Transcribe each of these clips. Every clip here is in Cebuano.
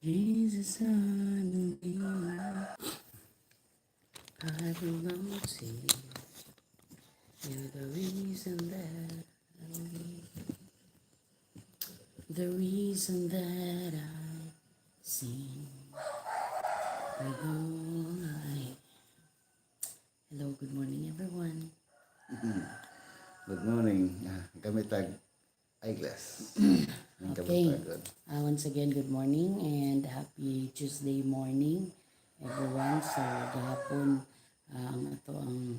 Jesus, I believe. I belong to you. You're the reason that I live. The reason that I sing. With all I. Hello, good morning, everyone. Good morning. Gamit tag eyeglass. Ang Okay. kabuntagon. Once again, good morning and happy Tuesday morning, everyone. So, gahapon, ang ato ang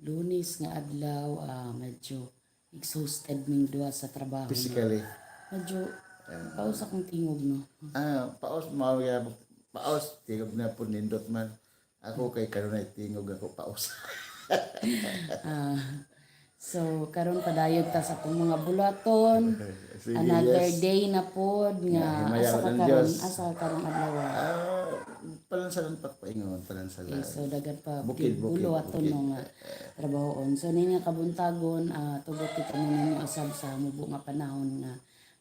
Lunes nga adlaw, medyo exhausted ming duha sa trabaho, no? Physically. Medyo paus akong tingog, no? Paos mao ya, paos tingog na po, nindot man. Ako kay kanunay tingog ako paos. So, karon padayon ta sa atong mga bulaton. Sige, Another yes. day na pod nga Nga, asa ka himayaon ang karon, Diyos. Asa ka karong adlaw? Palansalan pa paingon, palansalan. Okay, so dagan pa Bukid, bukid, bulo ato bukid. No nga trabahoon. So nini nga kabuntagon, tugot kita mo ninyo usab sa mubo nga panahon nga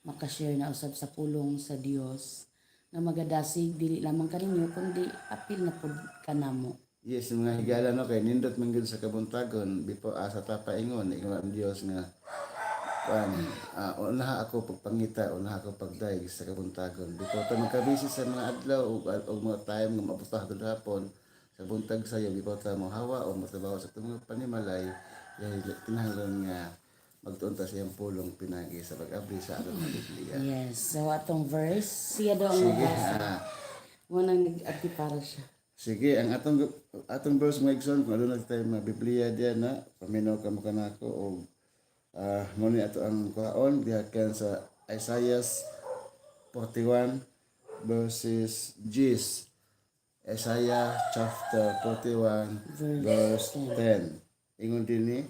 makashare na usab sa pulong sa Dios nga magadasig dili lamang kaninyo kundi apil na pud kanamo. Yes, mga higala, no, kay nindot man gyud sa kabuntagon before asa ta paingon, ingon ang Dios nga kuan, unaha ako pagpangita, unaha ako pagdayeg sa kabuntagon. Before ta magkabisi sa mga adlaw ug mga time nga maabot ta hapon sa buntag sayo, before ta mohawa o motrabaho sa atong mga panimalay, yay kinahanglan nga magtuon ta sa iyang pulong pinagi sa pag-abri sa atong mga Biblia. Yes. So atong verse, siya daw ang Sige, mabasa. Mo nang nag-ati para siya. Sige, ang atong verse, mga igsoon, kung aduna tayo mga Biblia diyan na, paminaw ka mo kanako og mo ni ato ang kuhaon diha kan sa Isaiah 41 verses 10. Isaiah chapter 41 verse 10. Ingon dinhi,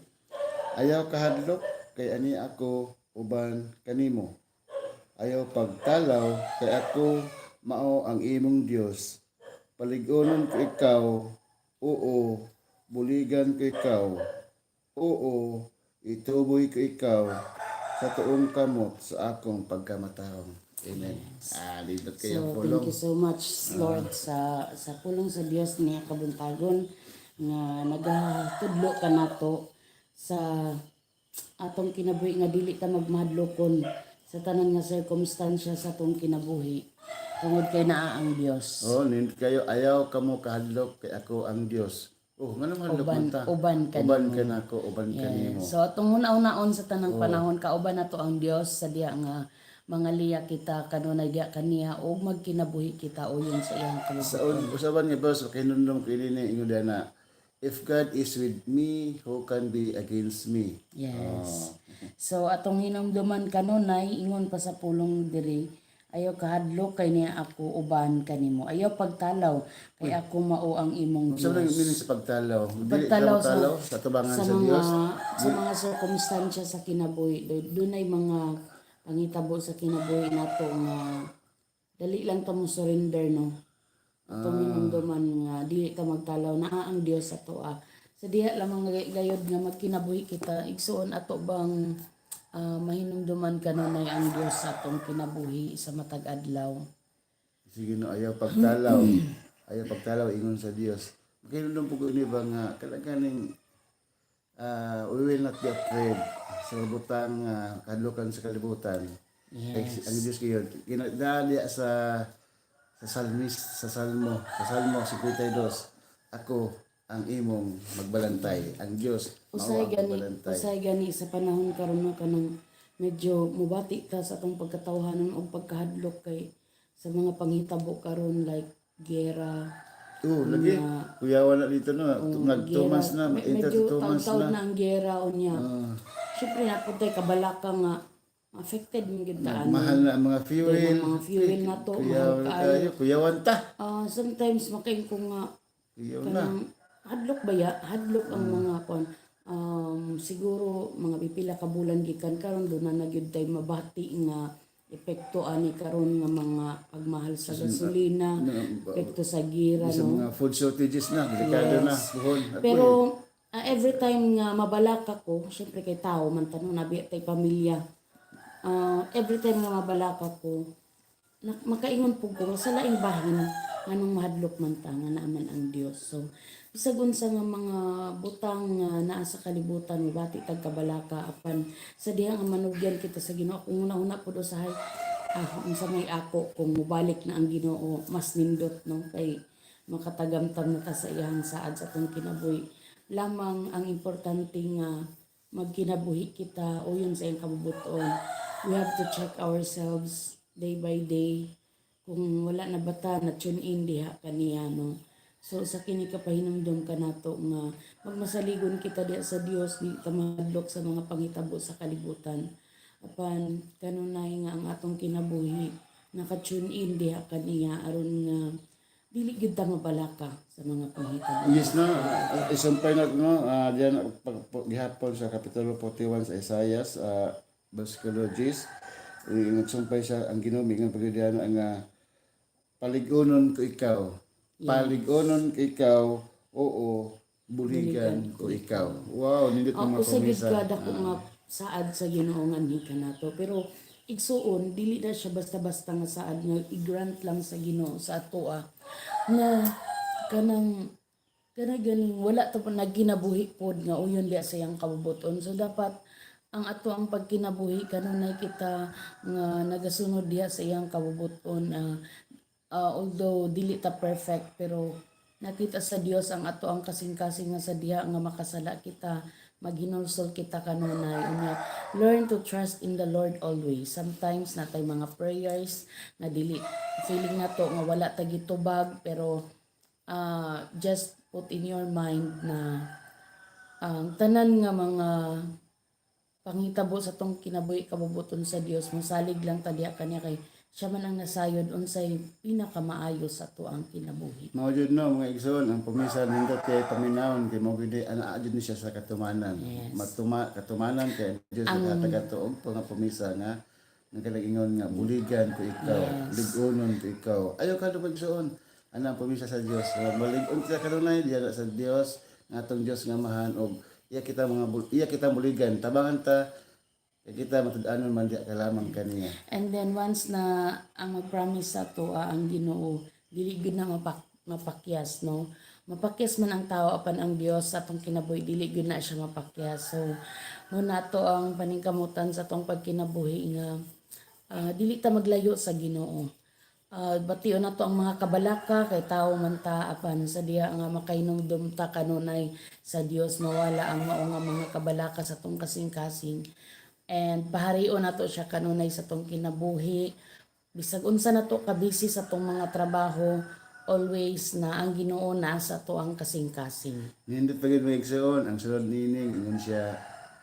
"Ayaw kahadlok kay ani ako uban kanimo. Ayaw pagtalaw kay ako mao ang imong Dios. Palig-unon ko ikaw, oo, buligan ko ikaw. Oo, ituboy ko ikaw sa tuong kamot sa akong pagkamatarong." Amen. Nindot kayo So, pulong. thank you so much, Lord, sa pulong sa Dios niya kabuntagon nga nagatudlo ka nato sa atong kinabuhi nga dili ta magmahadlokon sa tanan nga sirkumstansya sa atong kinabuhi tungod kay naa ang Dios. Oh, nindot kayo, "Ayaw kamo kahadlok kay ako ang Dios." Oh, nganong hadlok Uban man ta? Uban Uban kanimo. kanako, uban kanimo. So atong una-unaon sa tanang panahon, kauban nato ang Dios sa diha nga mga liya kita kanunay diha kaniya ug magkinabuhi kita uyon sa iyang Sa kalibutan. usaban nga verse kay nundong ko ini, ingon diha na, "If God is with me, who can be against me?" Yes. So atong hinumduman kanunay, ingon pa sa pulong diri, "Ayaw kahadlok kay niya ako uban kanimo. Ayaw pagtalaw kay ako mao ang imong Sa Dios." meaning sa pagtalaw? Dili Pagtalaw ka motalaw sa tubangan sa sa mga Dios. Sa mga sirkumstansya sa kinabuhi, dunay mga pangitabo sa kinabuhi nato nga dali lang ta mo surrender, no? Atong hinumduman nga dili ta magtalaw, naa ang Dios sa atoa. Sa diha lamang gayod nga magkinabuhi kita, igsuon, ato bang mahinumduman kanunay ang Dios sa atong kinabuhi sa matag adlaw. Sige no, ayaw pagtalaw. Ayaw pagtalaw, ingon sa Dios. Makinundong po ko ni ba nga kalaganing we will not be afraid sa butang kahadlukan sa kalibutan. Kay ang Dios kayo ginadali sa salmis sa Salmo 52, "Ako ang imong magbalantay." Ang Dios mao Usay ang gani magbalantay. Usay gani sa panahon karon no, kanang medyo mubati ta sa atong pagkatawhanon og pagkahadlok kay sa mga panghitabo karon, like gera. Oh, lagi. Kuyawa na dito no. Nag 2 months na, enter medyo to 2 months taon-taon na. Na ang gera unya. Syempre na pud tay kabalaka nga affected man gyud ta ani. Mahal na ang mga fuel. Ang mga fuel na to, mahal Kuyawan kaayo. kayo, kuyawan ta. Sometimes makain ko nga Kuyaw na. kanang hadlok ba ya, hadlok ang mga kon, siguro mga pipila ka bulan gikan karon do na gyud tay mabati nga epekto ani karon nga mga pagmahal sa gasolina, epekto sa gira, Sa no? mga food shortages na, delikado na. Buhon. Ako Pero every time nga mabalaka ko, syempre kay tao man tanong, nabi tay pamilya. Every time nga mabalaka ko, Makaingon pud ko sa laing bahin, nganong mahadlok man ta nga naa man ang Dios? So bisag unsa nga mga butang nga naa sa kalibutan, mibati tag kabalaka, apan sa diha nga manugyan kita sa Ginoo, kung una-una pud usahay, unsa may ako kung mobalik na ang Ginoo, mas nindot, no, kay makatagamtam na ta sa iyang saad sa atong kinabuhi. Lamang ang importante nga magkinabuhi kita uyon sa iyang kabubuton. We have to check ourselves day by day kung wala na ba ta na tune in diha kaniya, no? So sa kini kapahinumdom kanato nga magmasaligon kita diha sa Dios, di ta mahadlok sa mga panghitabo sa kalibutan, apan kanunay nga ang atong kinabuhi naka-tune in diha kaniya aron nga dili gyud ta mabalaka sa mga panghitabo. Yes, no. Isumpay na, no, diyan gihapon sa Kapitulo 41 sa Isaiah, versikulo 10, nagsumpay siya ang Ginoo, mingon pag diyan ang "Palig-unon ko ikaw. Palig-unon ko ikaw, oo, buligan ko ikaw." Wow, nindot ng mga Usa gyud promesa. Ka dako nga saad sa Ginoo nganhi kanato. Pero igsuon, dili na siya basta-basta nga saad nga i-grant lang sa Ginoo sa atoa nga kanang kana ganing wala to pa nagkinabuhi pod nga uyon diya sa iyang kabubuton. So dapat ang ato ang pagkinabuhi kanunay kita nga nagasunod diha sa iyang kabubuton. Although dili ta perfect, pero nakita sa Dios ang ato ang kasing-kasing nga sa diha nga makasala kita, maghinulsol kita kanunay. Unya, learn to trust in the Lord always. Sometimes natay mga prayers nga dili feeling nato nga wala ta gitubag, pero just put in your mind na ang tanan nga mga panghitabo sa tong kinabuhi kabubuton sa Dios, mosalig lang ta diha kaniya kay siya man ang nasayod unsay pinakamaayo sa ato ang kinabuhi. Mao jud, no, mga igsoon, ang pumisa nindot kay paminawon kay mao gyud anaa jud ni siya sa katumanan. Matuma katumanan kay Dios naghatag ato og mga pumisa nga nagkalagingon nga "Buligan ko ikaw, lig-unon ko ikaw." Ayo ka mga igsoon. Ana ang pumisa sa Dios. Malig-on kita kanunay diya sa Dios, nga atong Dios nga amahan, og iya kita buligan, tabangan ta kay kita matud-anon man diya kalamang kaniya. And then once na ang mag-promise sa ato ang Ginoo, dili gyud na mapakyas, no? Mapakyas man ang tao, apan ang Dios sa atong kinabuhi dili gyud na siya mapakyas. So mo nato ang paningkamutan sa atong pagkinabuhi nga dili ta maglayo sa Ginoo. Bation nato ang mga kabalaka kay tao man ta, apan sa diha nga makahinumdum ta kanunay sa Dios, mawala ang mao nga mga kabalaka sa atong kasing-kasing and paharion nato siya kanunay sa atong kinabuhi. Bisag unsa nato ka busy sa atong mga trabaho, always na ang Ginoo na sa ato ang kasing-kasing. Nindot pa gyud, mga igsoon, ang sunod nining ingon siya,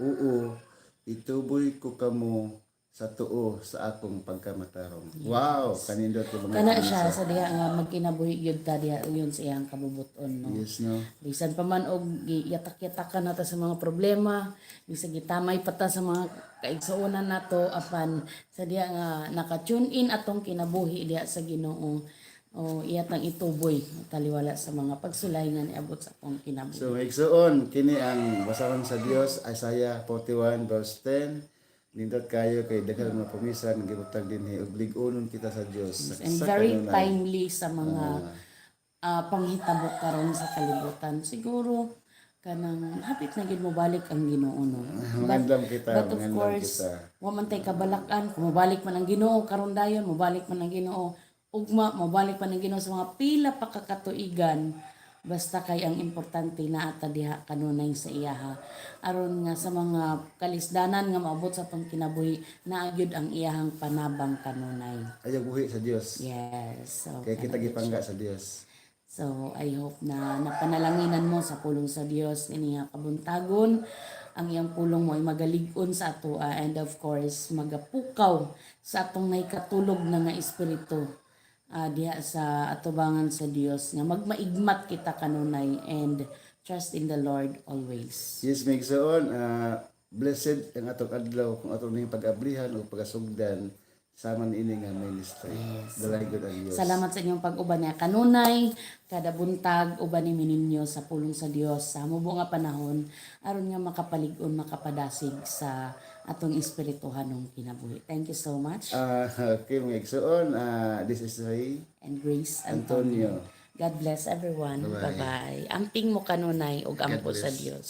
"Oo, ituboy ko kamo sa tuo sa akong pagkamatarong." Wow, kanindot ko mga Kana siya sa diha nga magkinabuhi gyud ta diha uyon sa iyang kabubuton, no? Yes, no. Bisan pa man og giyatak-yatakan nata sa mga problema, bisag gitamay pa ta sa mga kaigsuonan nato, apan sa diha nga naka-tune in atong kinabuhi diha sa Ginoo, o iyatang ituboy taliwala sa mga pagsulay nga niabot sa atong kinabuhi. So, mga igsoon, kini ang basahon sa Dios, Isaiah 41 verse 10. Nindot kayo kay daghan mga pumisa nga gibutang dinhi ug lig-unon kita sa Dios. And sa very kanunay. Timely sa mga panghitabo karon sa kalibutan. Siguro kanang hapit na gid mobalik ang Ginoo, no? Mangandam kita, But of mangandam course, kita. wa man tay kabalakan kung mobalik man ang Ginoo karon dayon, mobalik man ang Ginoo ugma, mobalik man ang Ginoo sa mga pila pa ka katuigan. Basta kay ang importante naa ta diha kanunay sa iyaha aron nga sa mga kalisdanan nga maabot sa atong kinabuhi, naa gyud ang iyahang panabang kanunay. Ayaw buhi sa Dios. Yes. So Kay kita gipangga sa Dios. So, I hope na napanalanginan mo sa pulong sa Dios ini nga kabuntagon. Ang iyang pulong mo ay magalig-on sa atoa and of course, magapukaw sa atong naikatulog na nga espiritu diha sa atubangan sa Dios nga magmaigmat kita kanunay and trust in the Lord always. Yes, mga igsoon, blessed ang atong adlaw kung atong ning pag-ablihan o pagasugdan. Sama niini nga ministry. Dalaygod ang Dios. Salamat sa inyong pag-uban niya kanunay, kada buntag uban ni ninyo sa pulong sa Dios sa mubo nga panahon aron nga makapalig-on, makapadasig sa atong espirituhanong kinabuhi. Thank you so much. Ah, okay, mga igsoon, this is Ray and Grace Antonio. Antonio. God bless everyone. Bye-bye. Bye-bye. Amping mo kanunay ug ampo sa bless. Dios.